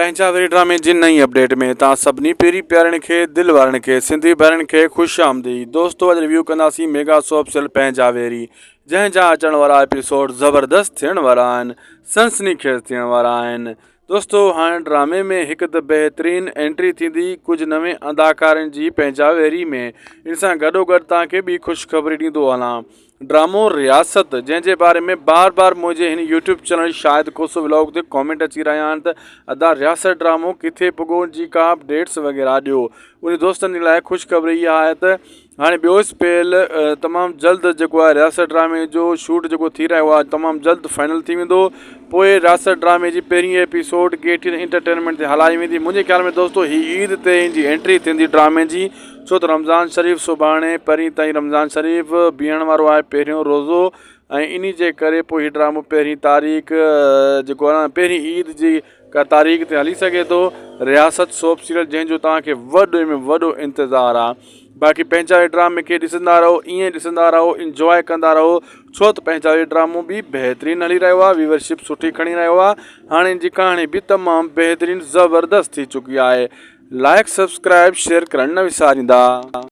پنهنجا وري ڊرامي جي نئين اپڊيٽ ۾ توهان سڀني پيري پيارن کي دل وارن کي سنڌي ڀائرن کي خوش آمديد دوستو اڄ ريويو ڪنداسين ميگا سوپ سيل پنهنجا ويري جنهن جا اچڻ وارا ايپيسوڊ زبردست ٿيڻ وارا آهن سنسني خيز ٿيڻ وارا آهن دوستو هاڻي ڊرامي ۾ هڪ ته بهترين انٽري ٿيندي ڪجهه نوين اداڪارن جي پنهنجا ويري ۾ ان سان گڏو گڏ توهان کي ٻي خوشخبري ڏيندو هلان ڊرامو رياست جنهن جي باري ۾ بار بار منهنجي هن YouTube channel Shahid Khoso vlog تي ڪامينٽ اچي رهيا آهن ته ادا رياست ڊرامو ڪٿي پڳو ان جي ڪا اپڊيٽس وغيره ڏيو ان دوستن جي لاء خوشخبري اها آهي ته هاڻي ٻيو اسپيل تمام جلد جيڪو آهي رياست ڊرامي جو شوٽ جيڪو ٿي رهيو آهي تمام جلد فائنل ٿي ويندو پوء رياست ڊرامي جي پهرين episode K T N entertainment تي هلائي ويندي منهنجي خيال ۾ دوستو هي عيد تي ان جي انٽري ٿيندي ڊرامي جي ڇو ته رمضان شريف سڀاڻي پرين تائين رمضان شريف بيهڻ وارو آهي پهريون روزو ۽ انهي جي ڪري پوء هي ڊرامو پهرين تاريخ جيڪو آهي نه پهرين عيد جي ڪا تاريخ تي هلي سگهي ٿو رياست سوپ سيريل جنهن جو توهان کي وڏي ۾ وڏو انتظار آهي باقي پنهنجا ڊرامي کي ڏسندا رهو ائين ڏسندا رهو انجواء ڪندا رهو ڇو ته پنهنجا هي ڊرامو به بهترين هلي رهيو آهي ويورشپ سٺي کڻي رهيو آهي هاڻي ان جي ڪهاڻي به تمام بهترين زبردست ٿي چڪي آهي لائڪ سبسڪرائب شيئر ڪرڻ نه وساريندا.